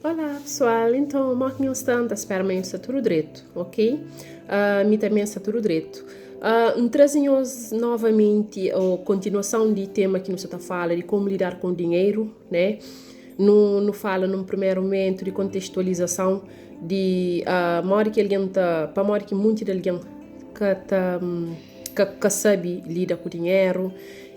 Olá pessoal, então mo ki nhos sta? N ta spera ma nhos sta tudu dretu, ok? Uh, mi também sta tudu dretu. Uh, N traze nhos novamenti o kontinuason di tema ki nu sta ta fala di komu lidar ku dinheru, né? Nu, nu fala num primeru momentu di kontestualizason di uh, modi ki algen ta, pamodi ki munti di algen ka ta ka, ka sabe lida ku dinheru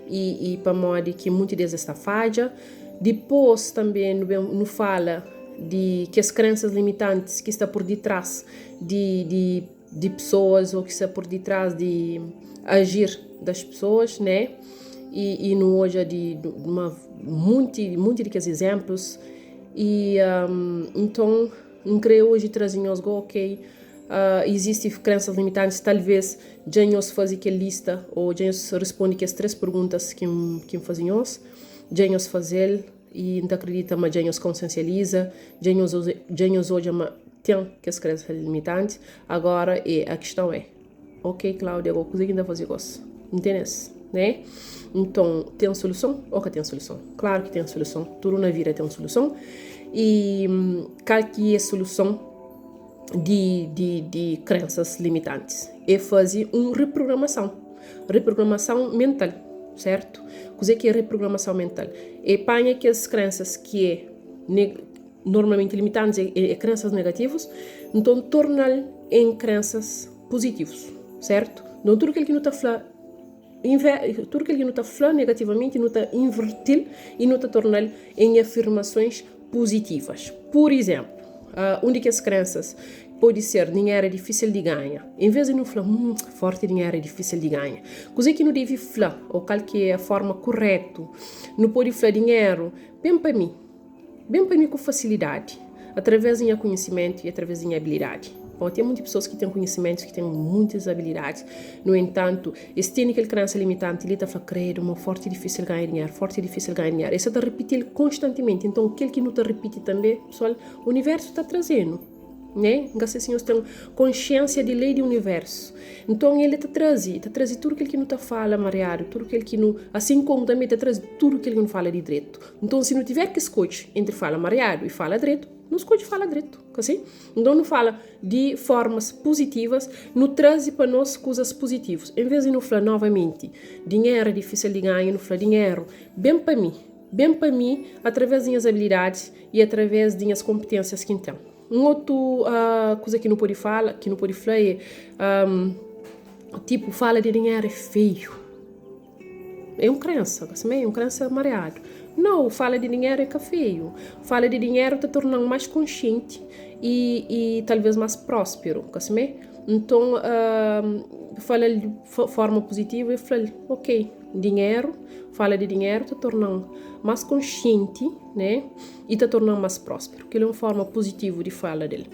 i, i pamodi ki munti des es ta fadja. Dipôs tanbê nu ben nu fala di kes krensas limitantis ki sta pur ditrás di di di pesoas ô ki sta pur ditrás di agir das pesoas, né? I, i nu odja di ma munti munti di kes izénplus. I nton N krê oji traze nhos go, ok, izisti krensas limitantis, talvês dja nhos faze kel lista ô dja nhos responde kes 3 perguntas ki N ki N faze nhos. Dja nhos faze-l i N ta kridita ma dja nhos konsiensializa, dja nhos dja nhos odja ma ten kes krensa limitanti. Agora e a kiston é, ok Claudia, ago kuze ki N ta faze gosi? N tene es, ne? Nton, ten soluson o ka ten soluson? Klaru ki ten soluson, tudu na vida ten soluson. I kal ki é soluson di di di krensas limitantis? É faze un reprogramason, reprogramason mental. Sertu? Kuzê ki é reprogramason mental? É panha kes krensas ki é normalmenti limitantis, é krensas negativus, nton torna-l en krensas puzitivus, sertu? Nton tudu kel ki nu ta fla, tudu kel ki nu ta fla negativamenti nu ta inverti-l i nu ta torna-l en afirmasons puzitivas. Pur izénplu, un di kes krensas pode ser dinheru é difísil di ganha. Envês di nu fla, Hum, fórti dinheru é difísil di ganha. Kuzê ki nu debe fla ô kal ki é fórma kurétu? Nu pode fla, Dinheru ben pa mi, ben pa mi ku fasilidadi, através di nha konhisimentu i através di nha abilidadi. Bom, ten monti pesoas ki ten konhisimentus, ki ten muntis abilidadis. Nu entantu, es tene kel krensa limitanti li ta fla, Kredu, ma forti difisil ganha dinheru, forti difisil ganha dinheru. Es sa ta ripiti-l konstantimenti. Nton, kel ki nu ta ripiti tanbe, pesoal, universu ta traze-nu, ne? N ka se si nhos ten konsiensia di lei di universu. Nton, el ta traze, ta traze tudu kel ki nu ta fala mariadu, tudu kel ki nu, asin komu tanbe ta traze tudu kel ki nu fala di dretu. Nton, si nu tiver ki skodje entri fala mariadu i fala dretu, nu skodje fala dretu, ka si? Nton nu fala di formas puzitivas, nu traze pa nos kuzas puzitivus. En ves di nu fla novamenti, dinheru é difisil di ganha, nu fla dinheru ben pa mi, ben pa mi atraves di nhas abilidadis i atraves di nhas konpitensias ki N ten. Un otu kuza ki nu pode fala, ki nu pode fla é, tipu fala di dinheru é feiu. É un krensa, ka simé? É un krensa mariadu. Nau, fala di dinheru é ka feiu. Fala di dinheru ta torna-m más konsienti i, i talvês más próspiru, ka simé? Nton, fala-l di forma puzitivu i fla-l, ok, dinheru, fala di dinheru ta torna-m más konsienti, né? I ta torna-m más próspiru. Kel-li é un forma puzitivu di fala del.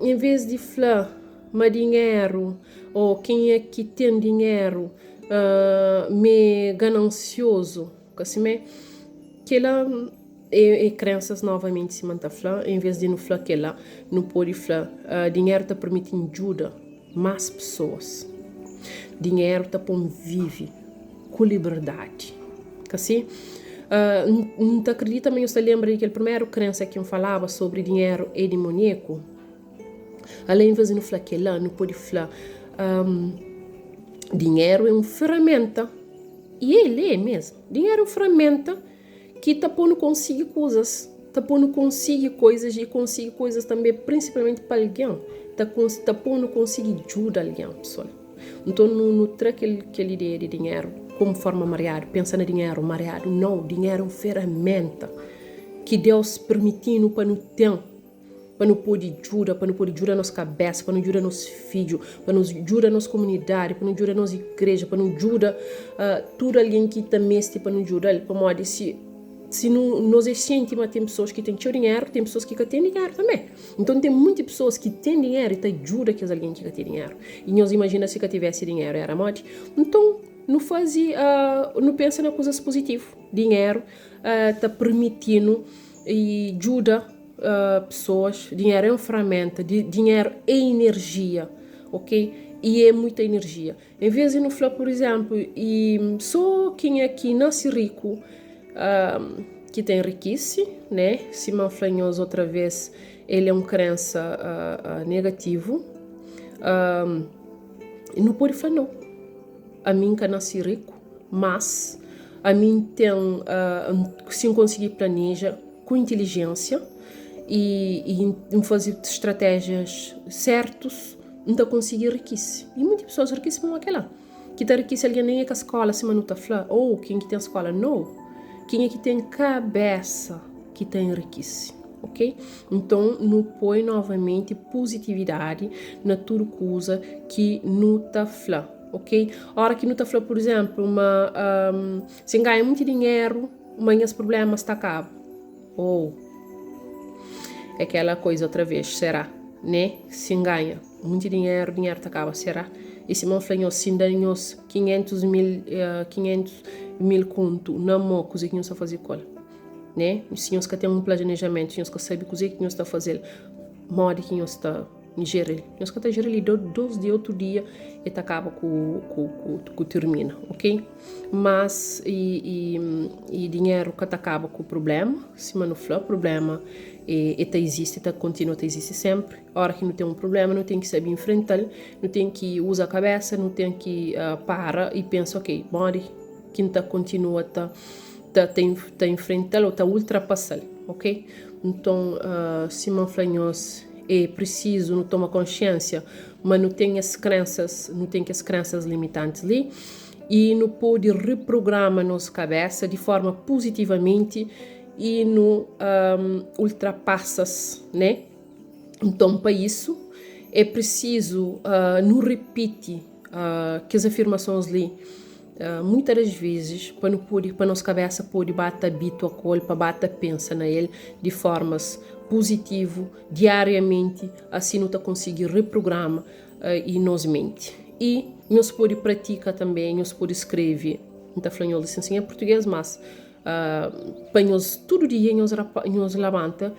Envês di fla ma dinheru Ô kenha ki ten dinheru m'é ganansiozu, ka simé? Kela é krensas novamenti sima N ta fla, envês di nu fla kela, nu pode fla dinheru ta permiti-m djuda más pesoas, dinheru ta pô-m vive ku liberdadi, ka si? N ta kridita ma nhos ta lenbra di kel primeru krensa ki N falaba sobri dinheru é dimonieku. Ala envês di nu fla kel-la, nu pode fla, Dinheru é un feraménta. I el é mésmu. Dinheru é un feraménta ki ta pô-nu konsigi kuzas, ta pô-nu konsigi koizas i konsigi koizas tanbê prinsipalmenti pa algen, ta ta pô-nu konsigi djuda algen, pesoal. Nton nu nu tra kel kel ideia di dinheru komu forma mariadu, pensa na dinheru mariadu. Nau, dinheru é un feraménta ki Deus permiti-nu pa nu ten. pa nu pode djuda, pa nu pode djuda nos kabésa, pa nu djuda nos fidju, pa nu djuda nos komunidadi, pa nu djuda nos igreja, pa nu djuda tudu algen ki ta meste pa nu djuda-l. Pamodi si si nu nos é sienti ma ten pesoas ki ten txeu dinheru, ten pesoas ki ka ten dinheru tanbê. Nton ten monti pesoas ki ten dinheru i ta djuda kes algen ki ka ten dinheru. I nhos imajina si ka tivesi dinheru éra modi? Nton nu faze nu pensa na kuzas puzitivu. Dinheru ta permiti-nu djuda pesoas, dinheru é un feraménta, dinheru é inerjia, ok? I é muita inerjia. En vês di nu fla, pur izénplu, i sô kenha ki nase riku. ki ta enrikise, né? Sima N fla nhos otra vez, el é un krensa negativu. Nu pode fla nau, ami N ka nase riku, mas ami N ten, si N konsigi planeja ku intilijénsia i N faze stratéjias sértus, N ta konsigi rikise. I monti pesoas rikise pamodi kel-la. Ki ta rikise algen nen é ka skola sima nu ta fla, oh ken ki ten skola, no, kenha ki ten kabesa ki ta enrikise, ok? Nton nu poi novamenti puzitividadi na tudu kuza ki nu ta fla, ok? Ora ki nu ta fla pur izemplu ma si N ganha munti dinheru ma nhas prublemas ta kaba, oh é kela koiza otra vez, será, ne? Si N ganha. Munti dinheru, dinheru ta kaba, será? I sima N fla nhos, si N da nhos 500 mil, 500 mil kontu na mô, kuzê ki nhos ta faze ku el? Né? Si nhos ka ten un planejamentu, si nhos ka sabe kuzê ki nhos ta faze-l, modi ki nhos ta jeri-l? Nhos ka ta jeri-l i dos dia, otu dia, el ta kaba ku, ku, ku, ku tirmina, ok? Mas, i, i, i dinheru ka ta kaba ku prubléma, sima nu fla, prubléma e, e ta izisti, ta kontinua ta izisti sénpri. Óra ki nu ten un prubléma, nu ten ki sabe infrenta-l, nu ten ki uza kabésa, nu ten ki para i pensa, ok, modi ki N ta kontinua ta ta ta infrenta-l ô ta ultrapasa-l, ok? Nton, sima N fla nhos, é prisizu nu toma konsiénsia ma nu ten es krénsas, nu ten kes krénsas limitantis li i nu pode reprograma nos kabésa di forma puzitivamenti i nu ultrapasa-s, né? Nton, pa isu, é prisizu nu ripiti kes afirmasons li muitas das vezis pa nu pode, pa nos kabésa pode ba ta abitua ku el, pa ba ta pensa na el di formas puzitivu diariamenti, asi nu ta konsigi reprograma i nos menti. I nhos pode pratika tanbê, nhos pode skrebe, N ta fla nhos li sin sin é purtugês, mas Pa nhos tudu dia nhos nhos labanta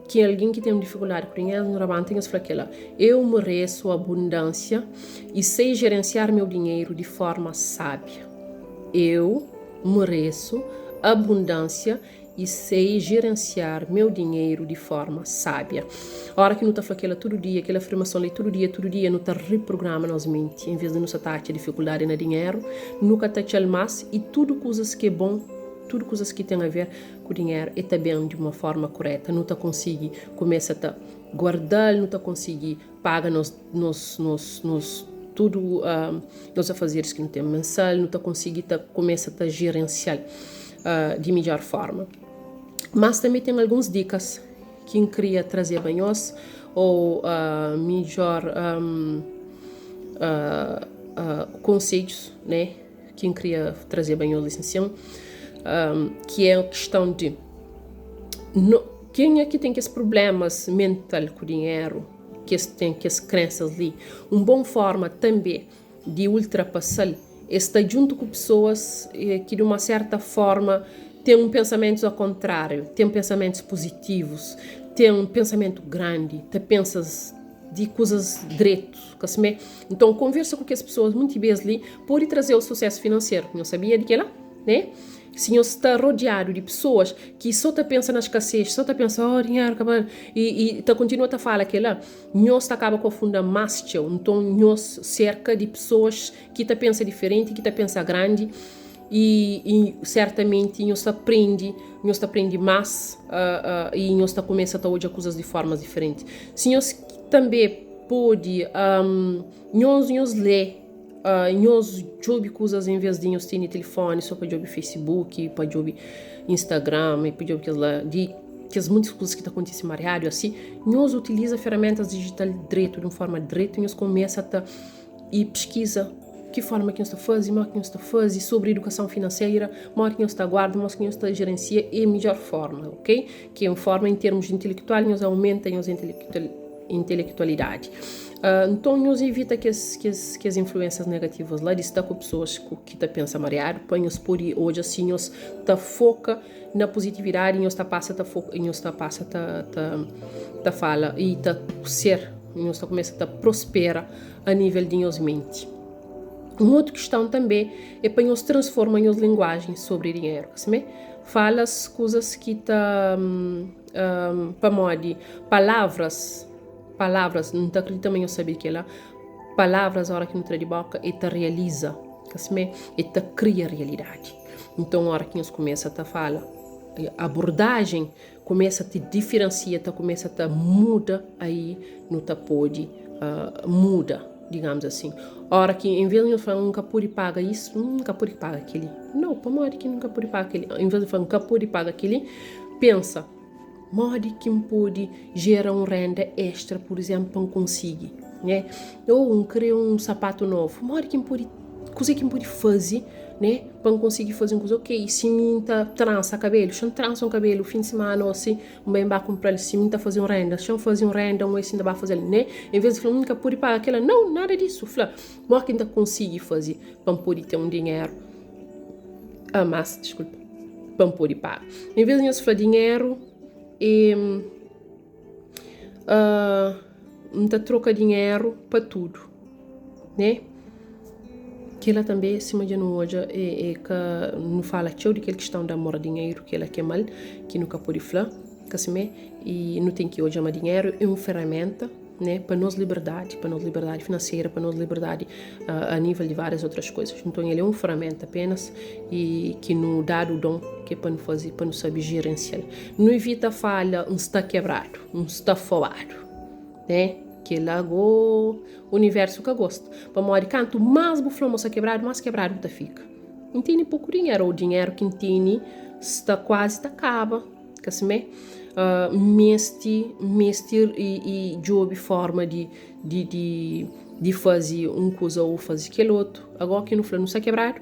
ki algin ki ten difikuldadi ku dinheru nhos labanta nhos fla kela eu mereço abundância e sei gerenciar meu dinheiro de forma sábia eu mereço abundância e sei gerenciar meu dinheiro de forma sábia ora ki nu ta fla kela tudu dia kel afirmason li tudu dia tudu dia nu ta reprograma nos menti en vez di nu sa ta atxa difikuldadi na dinheru Nu ka ta atxa-l más i tudu kuzas ki é bon, tudu kuzas ki ten aver ku dinheru, el ta ben di uma fórma kuréta. Nu ta konsigi kumesa ta guarda-l, nu ta konsigi paga nos, nos, nos, nos tudu nos afazeris ki nu ten mensal, nu ta konsigi ta kumesa ta jerensia-l di midjór fórma. Mas tanbê ten alguns dikas ki N kria trazeba nhos ô midjór konsedjus né ki N kria trazeba nhos lisensian ki é kiston di no kenha ki ten kes prublémas mental ku dinheru ki es ten kes krensas li un bon fórma tanbê di ultrapasa-l é sta djuntu ku pesoas ki di uma serta forma ten un pensamentus ao kontráriu, ten pensamentus puzitivus, ten un pensamentu grandi, ta pensa di kuzas dretu, ka simé? Nton konversa ku kes pesoas munti bes li pode traze-u susesu finanseru. Nhos sabia di kela? Né? Si nhos sta rodiadu di pesoas ki so ta pensa na skasez, so ta pensa, oh dinheru ka ba, i, i ta kontinua ta fala kela, nhos ta kaba ku afunda más txeu. Nton nhos serka di pesoas ki ta pensa diferenti, ki ta pensa grandi i, i sertamenti nhos ta prendi, nhos ta prendi más uh, uh, i nhos ta kumesa ta odja kuzas di formas diferenti. Si nhos tanbê pode, um, nhos nhos lé Uh, nhos djobe kuzas en vez di nhos tene telefoni so pa djobe Facebook, pa djobe Instagram e pa djobe kes la di kes muitas kuzas ki ta kontise mariadu asi, nhos utiliza feramentas digital dretu, di un forma dretu, nhos kumesa ta i piskiza ki forma ki nhos ta faze, modi ki nhos ta faze sobri edukason finanseira, modi ki nhos ta guarda, modi ki nhos ta gerencia e midjor forma, ok? Ki é un forma em termos intelektual, nhos aumenta nhos intelektualidadi. Uh, nton nhos evita kes, kes, kes influências negativas la di sta ku pessoas ku, ki ta pensa mariadu, pa nhos pode odja si nhos ta foka na positividadi, nhos ta pasa ta foka, nhos ta pasa ta, ta, ta fala e ta ser, nhos ta kumesa ta prospera a nível di nhos menti. Un otu questão tanbê é pa nhos transforma nhos linguagem sobri dinheru, ka simé? Fala-s kuzas ki ta pamodi palavras, palavras, N ta kridita ma nhos sabe di kela, palavras ora ki nu tra di boka e ta realiza, ka simé? E ta kria realidadi. Nton ora ki nhos kumesa ta fala, abordajen kumesa ta diferensia, ta kumesa ta muda, aí nu ta pode muda, digamos assim. Ora ki en vez di nhos fla N ka pode paga isu, N ka pode paga keli. Nau, pamodi ki N ka pode paga keli? En vez di fla N ka pode paga keli, pensa, modi ki N pode jera un renda extra, pur izénplu, pa N konsigi, né? Ou N kre un sapatu novu, modi ki N pode, kuzê ki N pode faze, né, pa N konsigi faze un kuza? Ok, si mi N ta transa kabelu, xa N transa un kabelu fin di simana ô si N ben ba kunpra-l, si mi N ta faze un renda, xa N faze un renda un ês si N ta ba faze-l, né? En vez di fla, N ka pode paga kela, nau, nada disu, fla, modi ki N ta konsigi faze pa N pode ten un dinheru a más, diskulpa, pa N pode paga. En vez di nhos fla dinheru é N ta troka dinheru pa tudu, né? Kela tanbe, sima dja nu odja, é ka nu fala txeu di kel kistãu di amor a dinheru, kela ki é mal, ki nu ka pode fla, ka simé? I nu ten ki odja ma dinheru é un feraménta. né, pa nos liberdadi, pa nos liberdadi finanseira, pa nos liberdadi a nível di várias outras coisas. Nton el é un ferramenta apenas e ki nu dadu don ki é pa nu faze, pa nu sabe gerencial. Nu evita fala N sta kebradu, N sta foadu, né? Kela go universu ka gosta, pamodi kantu más bu fla ma bu sta kebradu, más kebradu bu ta fika. N tene poku dinheru ou dinheru ki N tene sta kuazi ta kaba. Ka simé? Meste, meste i djobe forma di, di, di, di faze un kuza ô faze kel otu. Agó ki nu fla nu sta kebradu,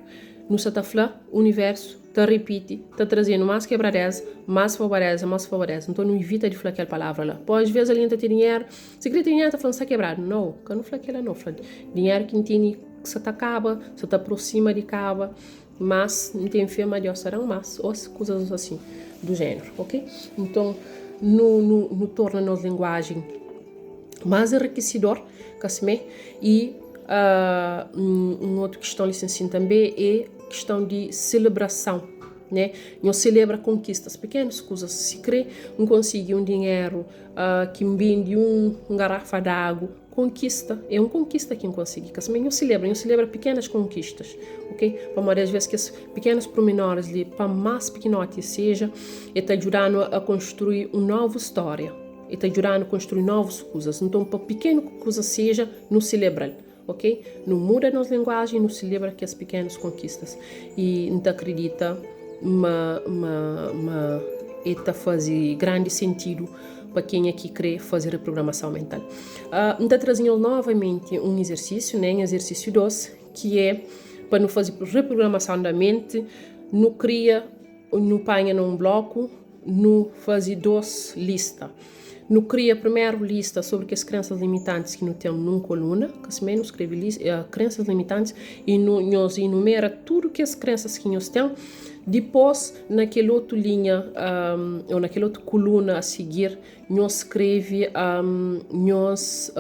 nu sta ta fla universu ta ripiti, ta traze-nu más kebradeza, más pobreza, más pobreza. Nton nu ivita di fla kel palavra la. Pô, asvês algen ta ten dinheru, si krê ten dinheru ta fla N sta kebradu. Nau, ka nu fla kel-la nau. Fla dinheru ki N tene sa ta kaba, sa ta aprosima di kaba. Mas N ten fé ma Deus ta da-m más, ô kuzas asin du jéneru, ok? Nton, nu, nu, nu torna nos linguajen más enrikisidor, ka simé? I un, un otu kiston li sin tanbê é kiston di selebrason, né? Nhos selebra konkistas, pikenus kuzas. Sikrê N konsigi un dinheru ki N bende un garafa di agu, Konkista, é un konkista ki N konsigi. Ka sima nhos selebra, nhos selebra pikenas konkistas, ok? Pamodi as ves kes pikenas pruminoris li, pa más pikinoti es seja, e ta djuda-nu a konstrui un novu stória, e ta djuda-nu konstrui novus kuzas. Nton, pa pikenu ki kuza seja, nu selebra-l, ok? Nu muda nos linguajen i nu selebra kes pikenus konkistas. I N ta kridita ma, ma, ma e ta faze grandi sentidu pa kenha ki kre faze reprogramason mental. N ta traze nhos novamenti un izersisiu, né, izersisiu 2, ki é pa nu faze reprogramason da menti, nu kria, nu panha na un bloku, nu faze 2 lista. Nu kria primeru lista sobri kes krensas limitantis ki nu ten nun koluna, ka simé nu skrebe krensas limitantis i nu nhos inumera tudu kes krensas ki nhos ten. Dipôs, na kel otu linha ô na kel otu kuluna a sigir, nhos skrebe nhos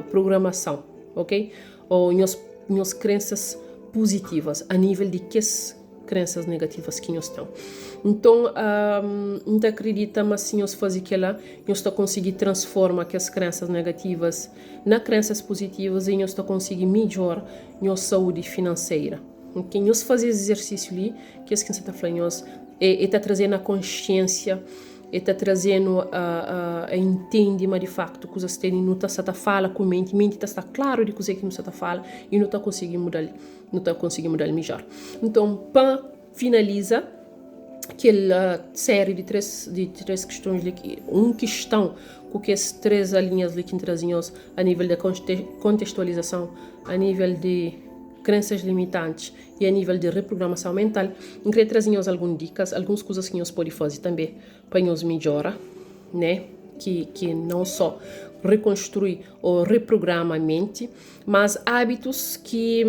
prugramason, ok? Ô nhos nhos krensas puzitivas a nível di kes krensas negativas ki nhos ten. Nton, N ta kridita ma si nhos faze kel-la, nhos ta konsigi transforma kes krensas negativas na krensas puzitivas i nhos ta konsigi midjora nhos saúdi finanseira. Ok, nhos faze es izersísiu li, kes ki N sa ta fla nhos, e ta traze-nu a konsiénsia, e ta traze-nu a intende ma di faktu kuzas tene, nu ta sa ta fala ku menti, menti ta sta klaru di kuzê ki nu sa ta fala i nu ta konsigi muda-l, nu ta konsigi muda-l midjór. Nton, pa finaliza kel série di 3 di 3 kistons li, un kiston ku kes 3 alinhas li ki N traze nhos a nível di kontestualizason, a nível di krensas limitantis i a nível di reprogramason mental, N krê traze nhos algun dikas, alguns kuzas ki nhos pode faze tanbê pa nhos midjora, né? Ki, ki não só rekonstrui ô reprograma menti, mas ábitus ki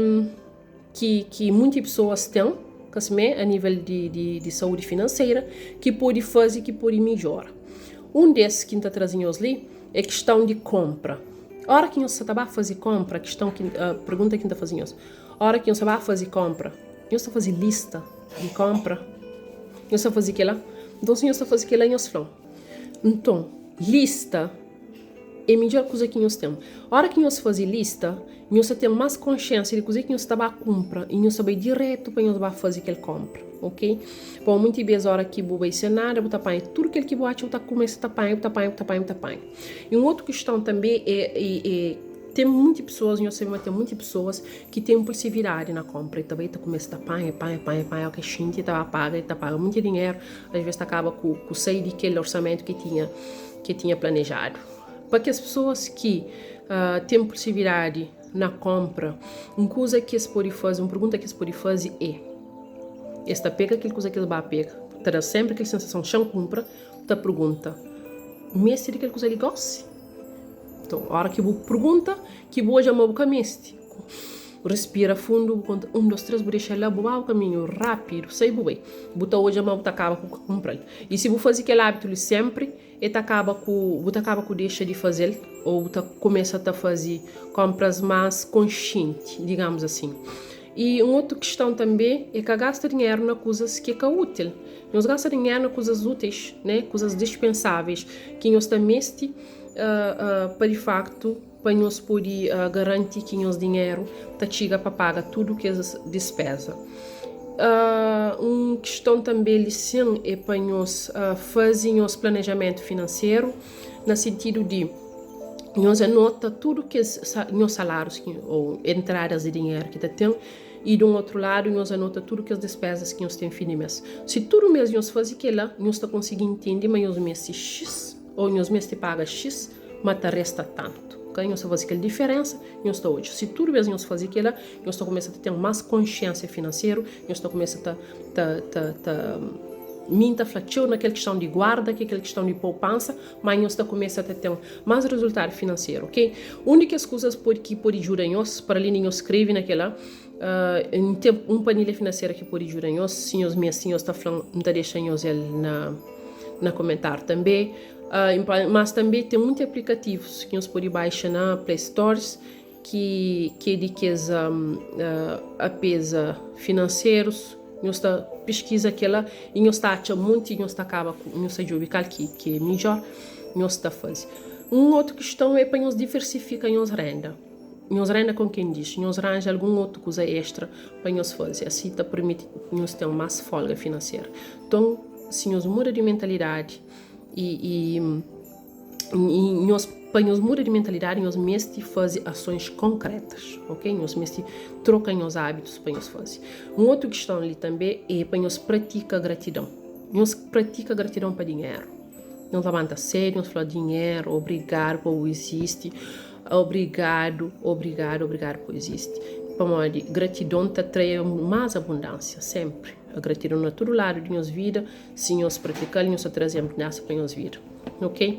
ki, ki munti pesoas ten, ka simé, a nível di, di, di saúdi finanseira, ki pode faze, ki pode midjora. Un des ki N ta traze nhos li é kistãu di konpra. Óra ki nhos sa ta ba faze konpra, kistãu ki, pergunta ki N ta faze nhos, óra ki nhos sa ba faze konpra, nhos ta faze lista di konpra? Nhos ta faze kel-la? Nton, si nhos ta faze kel-la, nhos fla-m. Nton, lista é midjór kuza ki nhos ten. Óra ki nhos faze lista, nhos ta ten más konsiénsia di kuzê ki nhos ta ba kunpra i nhos ta bai dirétu pa nhos ba faze kel kónpra, ok? Pamodi monti bês óra ki bu bai sen nada, bu ta panha tudu kel ki bu atxa, bu ta kumesa ta panha, bu ta panha, bu ta panha, bu ta panha. I un otu kiston tanbê é, é ten monti pesoas, nhos sabe ma ten monti pesoas ki ten inpulsividadi na kónpra. E ta bai, ta kumesa ta panha, panha, panha, panha, óki xinti e ta ba paga, e ta paga monti dinheru, asvês ta kaba ku ku sai di kel orsamentu ki tinha ki tinha planejadu. Pa kes pesoas ki ten inpulsividadi na kónpra, un kuza ki es pode faze, un pergunta ki es pode faze é, es ta pega kel kuza ki es ba pega, ta da sénpri kel sensason, xa-m kunpra, ta pergunta, N meste di kel kuza li gósi? Nton, óra ki bu pergunta, ki bu odja ma bu ka meste, respira fundu, bu konta un, dos, três, bu dexa la, bu ba bu kaminhu rápidu, sai bu bai. Bu ta odja ma bu ta kaba ku ka kunpra-l. I si bu faze kel ábitu li sénpri, e ta kaba ku, bu ta kaba ku dexa di faze-l ô bu ta kumesa ta faze kónpras más konsienti, digamus asin. I un otu kiston tanbê é ka gasta dinheru na kuzas ki é ka útil. Nhos gasta dinheru na kuzas úteis, né, kuzas dispensáveis ki nhos ta meste pa di faktu pa nhos pode garanti ki nhos dinheru ta txiga pa paga tudu kes dispéza. Un kiston tanbê li sin é pa nhos faze nhos planejamentu finanseru na sintidu di nhos anota tudu kes nhos salárius ô entradas di dinheru ki ta ten i di un otru ladu nhos anota tudu kes dispézas ki nhos ten fin di mês. Si tudu mês nhos faze kel-la, nhos ta konsigi intende ma nhos meste xis ô nhos meste paga xis ma ta resta tantu. Ka nhos ta faze kel diferénsa, nhos ta odja. Si tudu bês nhos faze kel-la, nhos ta kumesa ta ten más konsiénsia finanseru, nhos ta kumesa ta ta ta ta mi N ta fla txeu na kel kiston di guarda, ki é kel kiston di poupansa, má nhos ta kumesa ta ten más rezultadu finanseru, ok? Un di kes kuzas pode ki pode djuda nhos, para alén di nhos skrebe na kel-la, N ten un panilha finanseru ki pode djuda nhos, si nhos meste nhos ta fla-m, N ta dexa nhos el na na komentáriu tanbê. Mas tanbê ten munti aplikativus ki nhos pode baixa na Play Stores ki ki é di kes apps finanserus, nhos ta piskiza kela i nhos ta atxa monti, nhos ta kaba ku, nhos ta djobe kal ki ki é midjor, nhos ta faze. Un otu kiston é pa nhos diversifika nhos renda, nhos renda kon ken diz, nhos ranja algun otu kuza extra pa nhos faze, asi ta permiti nhos ten mas folga finanseru. Nton, si nhos muda di mentalidadi i i. Nhos, pa nhos muda di mentalidadi, nhos meste faze asons konkretas, ok? Nhos meste troka nhos ábitus pa nhos faze. Un otu kiston li tanbe é pa nhos pratika gratidon. Nhos pratika gratidon pa dinheru. Nhos labanta sedu, nhos fla, Dinheru, obrigadu pa bu izisti. Obrigadu, obrigadu, obrigadu pa bu izisti. Pamodi gratidon ta trae más abundánsia, sénpri. Gratidon na tudu ladu di nhos vida. Si nhos pratika-l, nhos ta traze abundánsia pa nhos vida. Ok?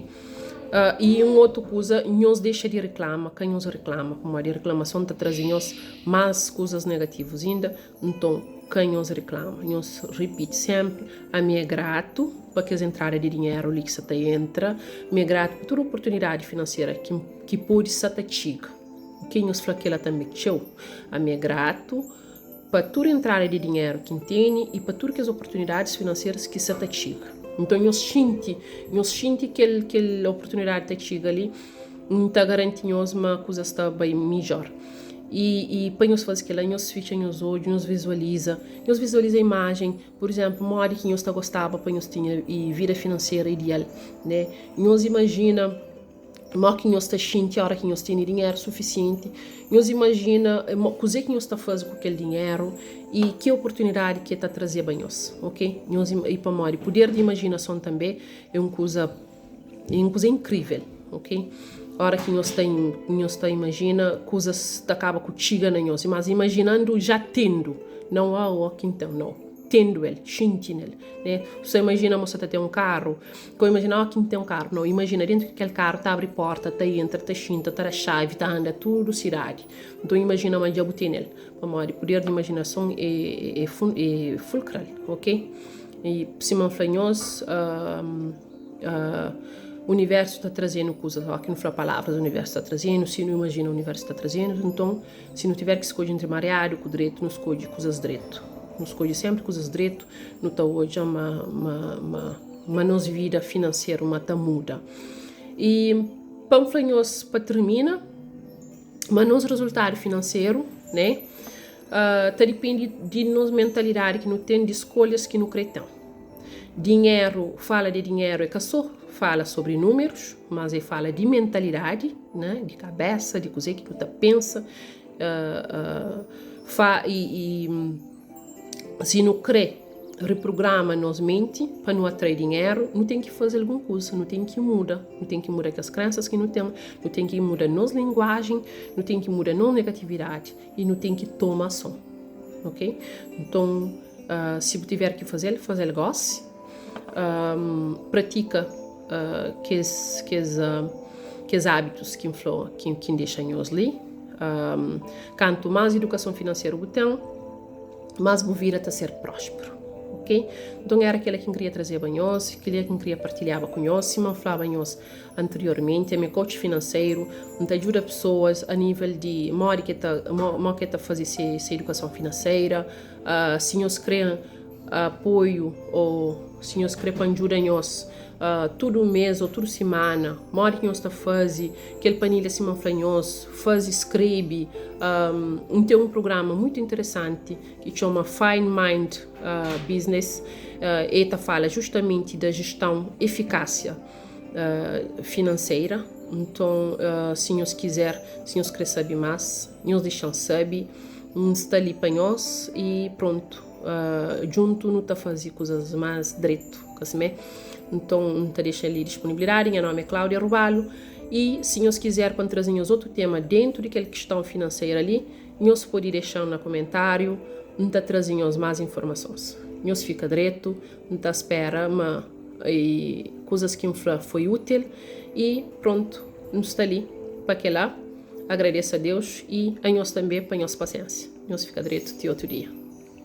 Uh, i un otu kuza, nhos dexa di reklama, ka nhos reklama, pamodi reklamason ta traze nhos más kuzas negativus inda. Nton, ka nhos reklama. Nhos ripiti sénpri, Ami é gratu pa kes entrada di dinheru li ki sa ta entra, mi é gratu pa tudu oportunidadi finansera ki, ki pode sa ta txiga. Ok? Nhos fla kela tanbê txeu. Ami é gratu. Pa tudu entrada di dinheru ki N tene i pa tudu kes oportunidadis finanserus ki sa ta txiga. Nton nhos xinti, nhos xinti kel kel oportunidadi ta txiga li, N ta garanti nhos ma kuzas ta bai midjór. I i pa nhos faze kel-la, nhos fitxa nhos odju, nhos vizualiza, nhos vizualiza imajen, pur izénplu, modi ki nhos ta gostaba pa nhos tinha vida finansera ideal, né? Nhos imajina. Mó ki nhos ta xinti óra ki nhos tene dinheru sufisienti. Nhos imajina kuzê ki nhos ta faze ku kel dinheru i ki oportunidadi ki el ta trazeba nhos, ok? Nhos i pamodi puder di imajinason tanbê é un kuza é un kuza inkrível, ok? Óra ki nhos ta nhos ta imajina kuzas ta kaba ku txiga na nhos, mas imajinandu já tendu, nau ó ki N ten, nau, tendu el, xinti nel, né? Bu sta imajina ma bu sta ta ten un karu. Ka imajina ó ki N ten un karu. Nau, imajina dentu ki kel karu ta abri porta, ta entra, ta xinta, ta da xavi, ta anda tudu sidadi. Nton imajina ma dja bu tene-l. Pamodi puder di imajinason é é fulkral, ok? I sima N fla nhos, universu ta traze-nu kuzas. Ó ki nu fla palavras, universu ta traze-nu. Si nu imajina, universu ta traze-nu. Nton, si nu tiver ki skodje entri mariadu ku dretu, nu skodje kuzas dretu. nu skodje sénpri kuzas dretu, nu ta odja ma ma ma ma nos vida finanseru ma ta muda. I pa N fla nhos pa tirmina, ma nos rezultadu finanseru, né, ta dipende di nos mentalidadi ki nu ten, di skolhas ki nu krê ten. Dinheru, fala di dinheru é ka sô fala sobri númerus, mas é fala di mentalidadi, né, di kabésa, di kuzê ki nu ta pensa. Fa i si nu krê reprograma nos menti pa nu atrai dinheru, nu ten ki faze algun kuza, nu ten ki muda, nu ten ki muda kes krensas ki nu ten, nu ten ki muda nos linguajen, nu ten ki muda nos negatividadi i nu ten ki toma ason, ok? Nton, si bu tiver ki faze-l, faze-l gósi, pratika kes kes kes ábitus ki N fla ki N dexa nhos li. Kantu más idukason finanseru bu ten, más bu vida ta ser prósperu. Ok? Nton éra kel-la ki N kria trazeba nhos, kel-la ki N kria partilhaba ku nhos. Sima N flaba nhos anteriormenti, ami é coach finanseru, N ta djuda pesoas a nível di modi ki ta modi ki ta faze se se idukason finanseira. Si nhos krê apoiu ô si nhos krê pa N djuda nhos tudu mês ô tudu simana, modi ki nhos ta faze kel panilha sima N fla nhos, faze, skrebe. N ten un prugrama mutu interesanti ki txoma Fine Mind Business, e ta fala justamenti da jestãu efikásia finanseira. Nton, si nhos kizer, si nhos krê sabe más, nhos dexa-m sabe. N sta li pa nhos i prontu. Djuntu nu ta faze kuzas más dretu, ka simé? Nton, N ta dexa li disponibilidadi. Nha nómi é Cláudia Robalo i si nhos kizer pa N traze nhos otu tema dentu di kel kistãu finanseira li, nhos pode dexa-m na kumentáriu. N ta traze nhos más informasons. Nhos fika dretu. N ta spera ma kuzas ki N fla foi útil i prontu, N sta li pa kel-la. Agradese a Deus i a nhos tanbê pa nhos pasiénsia. Nhos fika dretu ti otu dia.